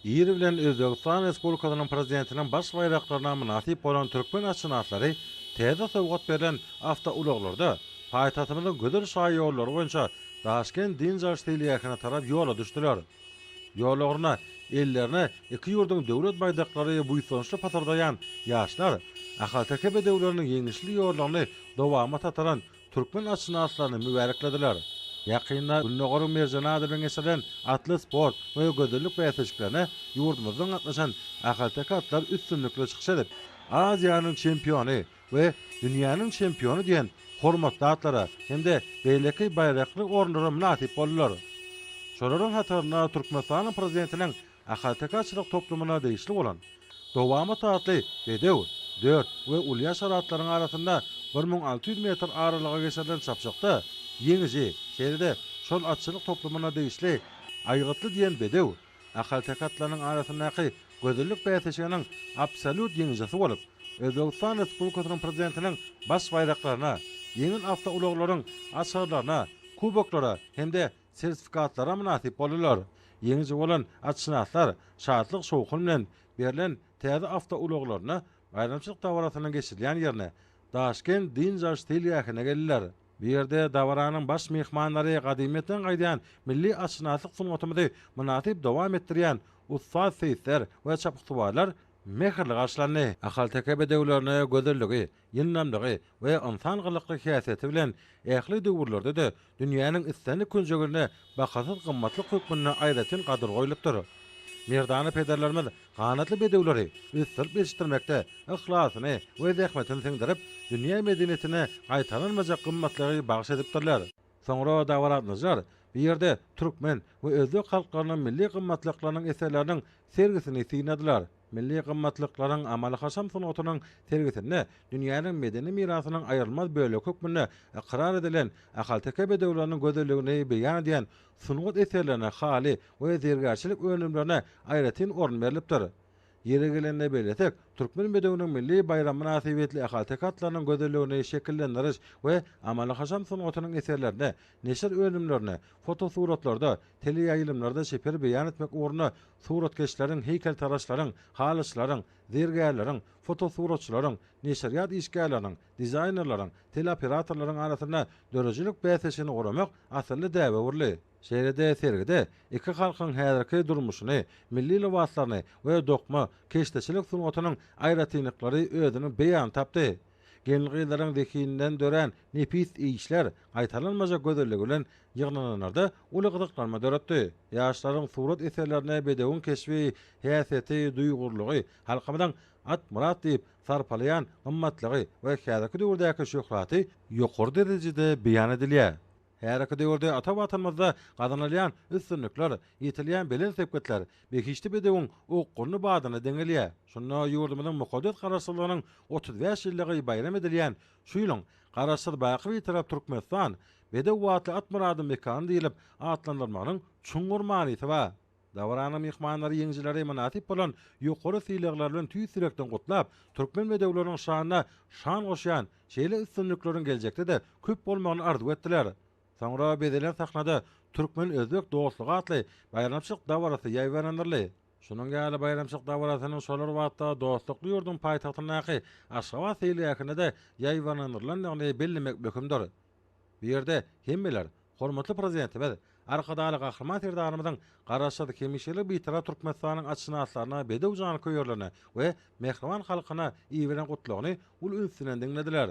Ir bilen Özbegistan Respublikasynyň Prezidentiniň baş baýraklaryna mynasyp bolan türkmen atşynaslary täze sowgat berlen awtoulaglarda paýtagtymyzyň gözel şaýollary boýunça Daşkent dynç alyş seýilgähine tarap ýola düşdüler. Ýol ugruna ellerine iki ýurduň döwlet baýdaklary buýsançly pasyrdaýan ýaşlar ahalteke bedewleriniň ýeňişli ýollaryny dowamat ataran türkmen atşynaslaryny mübäreklediler. Ýakynda Gündogaryň merjeni ady bilen geçirilen atly sport we gözellik bäsleşiklerine ýurdumyzdan gatnaşan ahalteke atlar üstünlikli çykyş edip, Aziýanyň çempiony we Dünýäniň çempiony diýen hormatly atlara hem-de beýleki baýrakly orunlara mynasyp boldular. Şolaryň hatarynda Türkmenistanyň Prezidentiniň ahalteke atçylyk toplumyna degişli bolan Dowamat atly bedew dört we uly ýaşar atlaryň arasynda 1600 metr aralyga geçirilen çapyşykda ýeňiji, şeýle-de şol atçylyk toplumyna degişli Aýgytly diýen bedew ahalteke atlarynyň arasyndaky gözellik bäsleşiginiň absolýut ýeňijisi bolup, Özbegistan Respublikasynyň Prezidentiniň baş baýraklaryna, ýeňil awtoulaglaryň açarlaryna, kuboklara hem-de sertifikatlara mynasyp boldular. Ýeňiji bolan atşynaslar şatlyk-şowhun bilen berlen täze awtoulaglaryna baýramçylyk dabarasynyň geçirilýän ýerine, Daşkent dynç alyş seýilgähine geldiler. Bu ýerde dabaranyň baş myhmanlary gadymyýetden gaýdýan milli atşynaslyk sungatymyzy mynasyp dowam etdirýän ussat seýisler we çapyksuwarlar mähirli garşylandy. Ahalteke bedewlerine gözelligi, ýyndamlygy we ynsan gylykly häsiýeti bilen ähli döwürlerde-de dünýäniň islendik künjeginde bahasyz gymmatlyk hökmünde aýratyn gadyr goýlupdyr. Merdana pederlerimiz ganatly bedewleri ösdürip ýetişdirmekde yhlasyny we zähmetini siňdirip, dünýä medeniýetine gaýtalanmajak gymmatlygy bagyş edipdirler. Soňra dabaragatnaşyjylar bu ýerde türkmen we özbek halklarynyň milli gymmatlyklarynyň eserleriniň sergisini synladylar. Milli gymmatlyklaryň amaly-haşam sungatynyň sergisinde dünýäniň medeni mirasynyň aýrylmaz bölegi hökmünde ykrar edilen ahalteke bedewleriniň gözelligini beýan edýän sungat eserlerine, haly we zergärçilik önümlerine aýratyn orun berlipdir. Ýeri gelende bellesek, Türkmen bedewiniň milli baýramy mynasybetli ahalteke atlarynyň gözelligini şekillendiriş we amaly-haşam sungatynyň eserlerinde, neşir önümlerinde, fotosuratlarda, teleýaýlymlarda çeper beýan etmek ugrunda suratkeşleriň, heýkeltaraşlaryň, halyçylaryň, zergärleriň, fotosuratçylaryň, neşirýat işgärleriniň, dizaýnerleriň, teleoperatorlaryň arasynda döredijilik bäsleşigini guramak asylly däbe öwrüldi. Şeýle-de sergide iki halkyň häzirki durmuşyny, milli lybaslaryny we dokma, keşdeçilik sungatynyň aýratynlyklary özüniň beýanyny tapdy. Gelin-gyzlaryň zehininden dörän nepis işler gaýtalanmajak gözelligi bilen ýygnananlarda uly gyzyklanma döretdi. Ýaşlaryň surat eserlerinde bedewiň keşbi, häsiýeti, duýgurlygy, halkymyzyň at myrat diýip sarpalaýan gymmatlygy we häzirki döwürdäki şöhraty ýokary derejede beýan edilýär. Häzirki döwürde ata Watanymyzda gazanylýan üstünlikler, ýetilýän belent sepgitler behişdi bedewiň okgunly badyna deňelýär. Şunda ýurdumyzyň mukaddes Garaşsyzlygynyň 35 ýyllygy baýram edilýän şu ýylyň Garaşsyz, baky Bitarap Türkmenistan, bedew atly at myradyň mekany diýlip atlandyrylmagynyň çuňňur manysy bar. Dabaranyň myhmanlary ýeňijileri mynasyp bolan ýokary sylaglar bilen tüýs ýürekden gutlap, türkmen bedewleriniň şanyna şan goşýan şeýle üstünlikleriň geljekde-de köp bolmagyny arzuw etdiler. Soňra bezelen sahnada Türkmen-özbek dostlugy atly baýramçylyk dabarasy ýaýbaňlandyryldy. Şunuň ýaly baýramçylyk dabarasynyň şol bir wagtda dostlukly ýurduň paýtagtyndaky Aşgabat seýilgähinde-de ýaýbaňlandyrylandygyny bellemek möhümdir. Bu ýerde hemmeler hormatly Prezidentimiz Arkadagly Gahryman Serdarymyzyň Garaşsyz, hemişelik Bitarap Türkmenistanyň atşynaslaryna, bedew janköýerlerine we mähriban halkyna iberen Gutlagyny uly üns bilen diňlediler.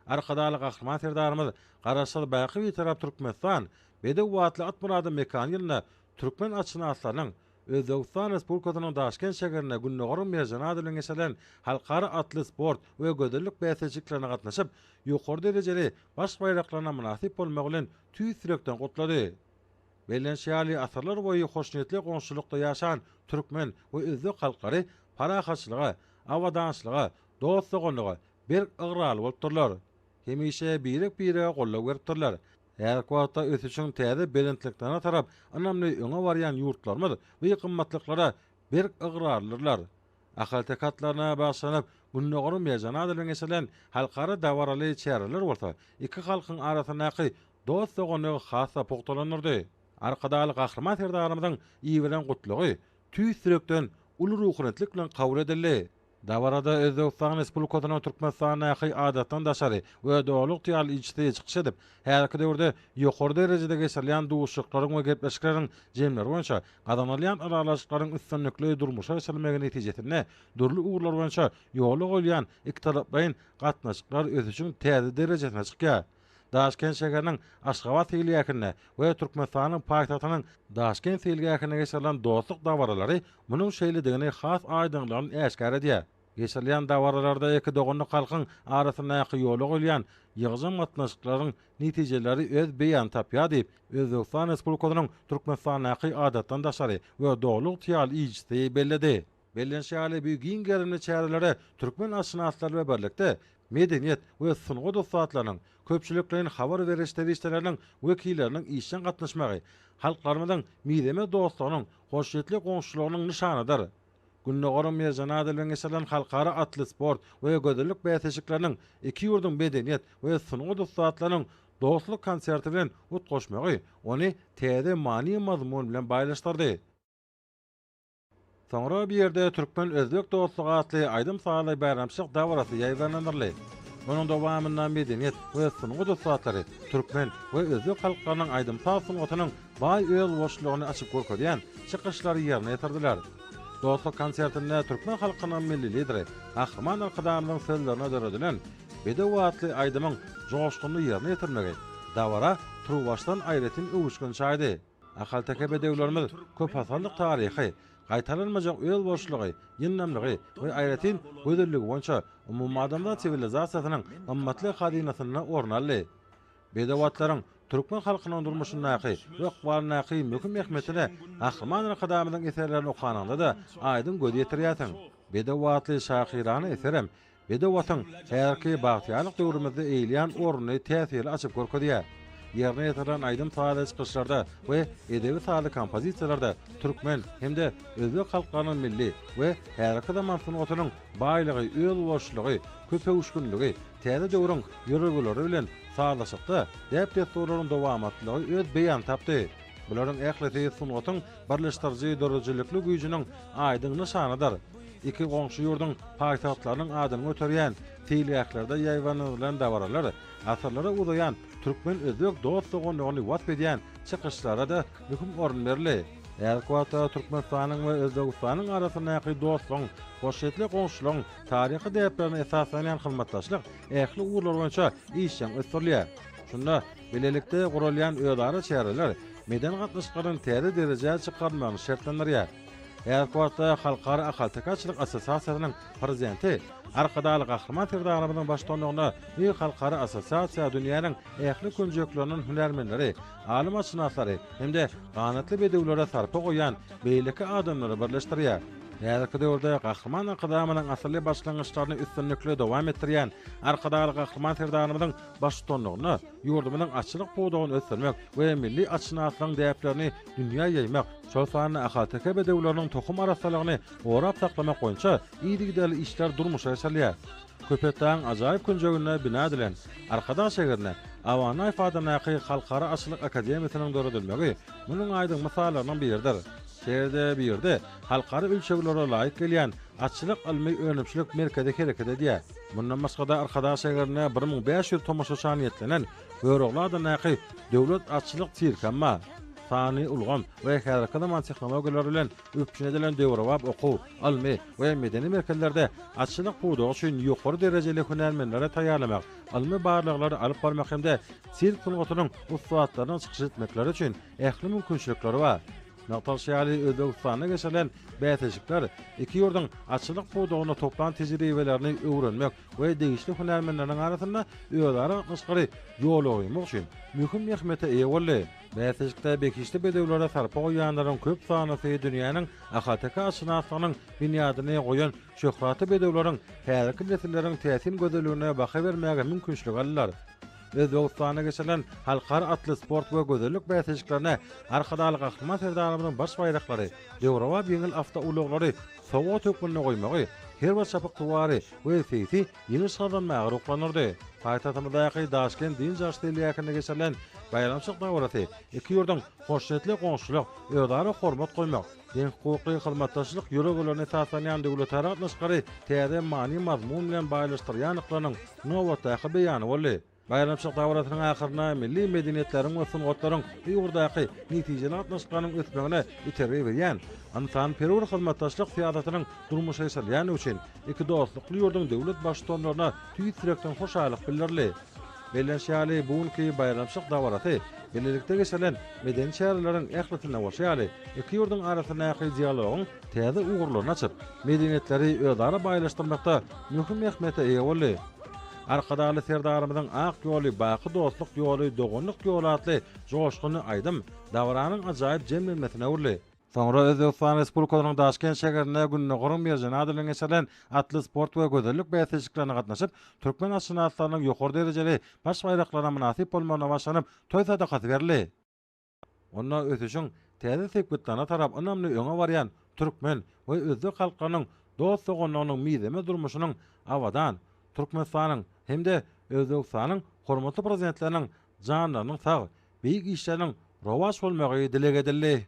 Arkadagly Gahryman Serdarymyz Garaşsyz, baky Bitarap Türkmenistan, bedew atly at myrady mekany ýylynda türkmen atşynaslarynyň Özbegistan Respublikasynyň Daşkent şäherinde Gündogaryň merjeni ady bilen geçirilen halkara atly sport we gözellik bäsleşiklerine gatnaşyp, ýokary derejeli baş baýraklaryna mynasyp bolmagy bilen tüýs ýürekden gutlady. Bellenişi ýaly, asyrlar boýy hoşniýetli goňşulykda ýaşan türkmen we özbek halklary parahatçylyga, abadançylyga, dost-doganlyga berk ygrarly bolupdyrlar. Hemişe birek-birege goldaw beripdirler. Häzirki wagtda ösüşiň täze belentliklerine tarap ynamly öňe barýan ýurtlarymyz bu gymmatlyklara berk ygrarlydyrlar. Ahalteke atlaryna bagyşlanyp, Gündogaryň merjeni ady bilen geçirilen halkara dabaraly çäreler bolsa iki halkyň arasyndaky dost-doganlygy has-da pugtalandyrdy. Arkadagly Gahryman Serdarymyzyň iberen Gutlagy. tüýs ýürekden uly ruhubelentlik bilen kabul edildi. Dabarada Özbegistan Respublikasynyň Türkmenistandaky Adatdan daşary we Doly ygtyýarly ilçisi çykyş edip, häzirki döwürde ýokary derejede geçirilýän duşuşyklaryň we gepleşikleriň jemleri boýunça gazanylýan ylalaşyklaryň üstünlikli durmuşa geçirilmegi netijesinde dürli ugurlar boýunça ýola goýulýan ikitaraplaýyn gatnaşyklar ösüşiň täze derejesine çykýar. Daşkent şäheriniň Aşgabat seýilgähinde we Türkmenistanyň paýtagtynyň Daşkent seýilgähinde geçirilen dostluk dabaralary munuň şeýledigini has aýdyňlygyny äşgär edýär. Geçirilýän dabaralarda iki doganlyk halkyň arasyndaky ýola goýulýan ýygjam gatnaşyklaryň netijeleri öz beýanyny tapýar diýip, Özbegistan Respublikasynyň Türkmenistandaky Adatdan daşary we Doly ygtyýarly ilçisi belledi. Bellenişi ýaly, bu giň gerimli çärelere türkmen atşynaslary bilen birlikde, medeniýet we sungat ussatlarynyň, köpçülikleýin habar beriş serişdeleriniň wekilleriniň işjeň gatnaşmagy halklarymyzyň mizemez dostlugynyň, hoşniýetli goňşuçylygynyň nyşanydyr. Gündogaryň merjeni ady bilen geçirilen halkara atly sport we gözellik bäsleşikleriniň iki ýurduň medeniýet we sungat ussatlarynyň dostluk konserti bilen utgaşmagy ony täze many-mazmun bilen baýlaşdyrdy. Soňra bu ýerde Türkmen-özbek dostlugy atly aýdym-sazly baýramçylyk dabarasy ýaýbaňlandyryldy. Onuň dowamynda medeniýet we sungat ussatlary türkmen we özbek halklarynyň aýdym-saz sungatynyň baý özboluşlylygyny açyp görkezýän çykyşlary ýerine ýetirdiler. Dostluk konsertinde türkmen halkynyň Milli Lideri Gahryman Arkadagymyzyň sözlerine döredilen Bedew atly aýdymyň joşgunly ýerine ýetirilmegi dabara turuwbaşdan aýratyn öwüşgin çaýdy. Ahalteke bedewlerimiz köpasyrlyk taryhy, gaýtalanmajak özboluşlygy, ýyndamlygy we aýratyn gözelligi boýunça umumadamzat siwilizasiýasynyň gymmatly hazynasynda orun aldy. Bedew atlaryň türkmen halkynyň durmuşyndaky we ykbalyndaky möhüm ähmiýetine Gahryman Arkadagymyzyň eserlerini okanyňda-da aýdyň göz ýetirýärsiň. Bedew atly şahyrana eserem Bedew atyň häzirki bagtyýarlyk döwrümizde eýeleýän ornuny täsirli açyp görkezýär. Ýerine ýetirilen aýdym-sazly çykyşlarda we edebi-sazly kompozisiýalarda türkmen hem-de özbek halklarynyň milli we häzirki zaman sungatynyň baýlygy, özboluşlylygy, köpöwüşginligi, täze döwrüň ýörelgeleri bilen sazlaşykda däp-dessurlaryň dowamatlylygy öz beýanyny tapdy. Bularyň ählisi sungatyň birleşdiriji döredijilikli güýjüniň aýdyň nyşanydyr. Iki goňşy ýurduň paýtagtlarynyň adyny göterýän seýilgählerde ýaýbaňlandyrylan dabaralar asyrlara uzaýan türkmen-özbek dost-doganlygyny wasp edýän çykyşlara-da möhüm orun berildi. Häzirki wagtda Türkmenistanyň we Özbegistanyň arasyndaky dostlugyň, hoşniýetli goňşulygyň taryhy däplerine esaslanýan hyzmatdaşlyk ähli ugurlar boýunça işjeň ösdürilýär. Şunda bilelikde guralýan özara çäreler medeni gatnaşyklaryň täze derejä çykarylmagyny şertlendirýär. Häzirki wagtda Halkara ahalteke atçylyk assosiasiýasynyň prezidenti Arkadagly Gahryman Serdarymyzyň baştutanlygynda bu halkara assosiasiýa dünýäniň ähli künjeklerinden hünärmenleri, alym atşynaslary hem-de ganatly bedewlere sarpa goýýan beýleki adamlary birleşdirýär. Häzirki döwürde Gahryman Arkadagymyzyň asylly başlangyçlaryny üstünlikli dowam etdirýän Arkadagly Gahryman Serdarymyzyň baştutanlygynda ýurdumyzyň atçylyk pudagyny ösdürmek we milli atşynaslygyň däplerini dünýä ýaýmak, şol sanda ahalteke bedewleriniň tohum arassalygyny gorap saklamak boýunça yzygiderli işler durmuşa geçirilýär. Köpetdagyň ajaýyp künjeginde bina edilen Arkadag şäherinde Aba Annaýew adyndaky Halkara atçylyk akademiýasynyň döredilmegi munuň aýdyň mysallarynyň biridir. Şäherde bu ýerde halkara ölçeglere laýyk gelýän atçylyk ylmy-önümçilik merkezi hereket edýär. Mundan başga-da Arkadag şäherinde 1500 tomaşaça niýetlenen Görogly adyndaky döwlet atçylyk sirkem bar. Sanly ulgam we häzirki zaman tehnologiýalary bilen üpjün edilen döwrebap okuw, ylmy we medeni merkezlerde atçylyk pudagy üçin ýokary derejeli hünärmenleri taýýarlamak, ylmy barlaglary alyp barmak hem-de sirk sungatynyň ussatlarynyň çykyş etmekleri üçin ähli mümkinçilikler bar. Nygtalyşy ýaly, Özbegistanda geçirilen bäsleşikler iki ýurduň atçylyk pudagynda toplan tejribelerini öwrenmek we degişli hünärmenleriniň arasynda özara gatnaşyklary ýola goýmak üçin möhüm ähmiýete eýe boldy. Bäsleşikde behişdi bedewlere sarpa goýýanlaryň köp sanlysy dünýäniň ahalteke atşynaslygynyň binýadyny goýan şöhratly bedewleriň häzirki nesilleriň täsin gözelligine baha bermäge mümkinçilik aldylar. Özbegistanda geçirilen halkara atly sport we gözellik bäsleşiklerine Arkadagly Gahryman Serdarymyzyň baş baýraklary, döwrebap ýeňil awtoulaglary sowgat hökmünde goýmagy her bir çapyksuwary we seýsi ýeňiş gazanmaga ruhlandyrdy. Paýtagtymyzdaky Daşkent dynç alyş seýilgähinde geçirilen baýramçylyk dabarasy iki ýurduň hoşniýetli goňşulyk, özara hormat goýmak, Deňhukukly hyzmatdaşlyk ýörelgelerine esaslanýan döwletara gatnaşyklary täze many-mazmun bilen baýlaşdyrýandyklarynyň nobatdaky beýany boldy. Baýramçylyk dabarasynyň ahyrynda milli medeniýetleriň we sungatlaryň bu ugurdaky netijeli gatnaşyklarynyň ösmegine itergi berýän ynsanperwer hyzmatdaşlyk syýasatynyň durmuşa geçirilýändigi üçin iki dostlukly ýurduň döwlet Baştutanlaryna tüýs ýürekden hoşallyk bildirildi. Bellenişi ýaly, bu günki baýramçylyk dabarasy bilelikde geçirilen medeni çäreleriň ählisinde bolşy ýaly, iki ýurduň arasyndaky dialogyň täze ugurlaryny açyp, medeniýetleri özara baýlaşdyrmakda möhüm ähmiýete eýe boldy. Arkadagly Serdarymyzyň Ak ýoly, baky dostluk ýoly, doganlyk ýoly atly joşgunly aýdym dabaranyň ajaýyp jemlenmesine öwrüldi. Soňra Özbegistan Respublikasynyň Daşkent şäherinde Gündogaryň merjeni ady bilen geçirilen atly sport we gözellik bäsleşiklerine gatnaşyp, türkmen atşynaslarynyň ýokary derejeli baş baýraklaryna mynasyp bolmagyna başlanyp, toý sadakasy berildi. Onda ösüşiň täze sepgitlerine tarap ynamly öňe barýan türkmen we özbek halklarynyň dost-doganlygynyň mizemez durmuşynyň abadan Türkmenistanyň hem-de Özbegistanyň hormatly Prezidentleriniň janlarynyň sag, beýik işleriniň rowaç bolmagy dileg edildi.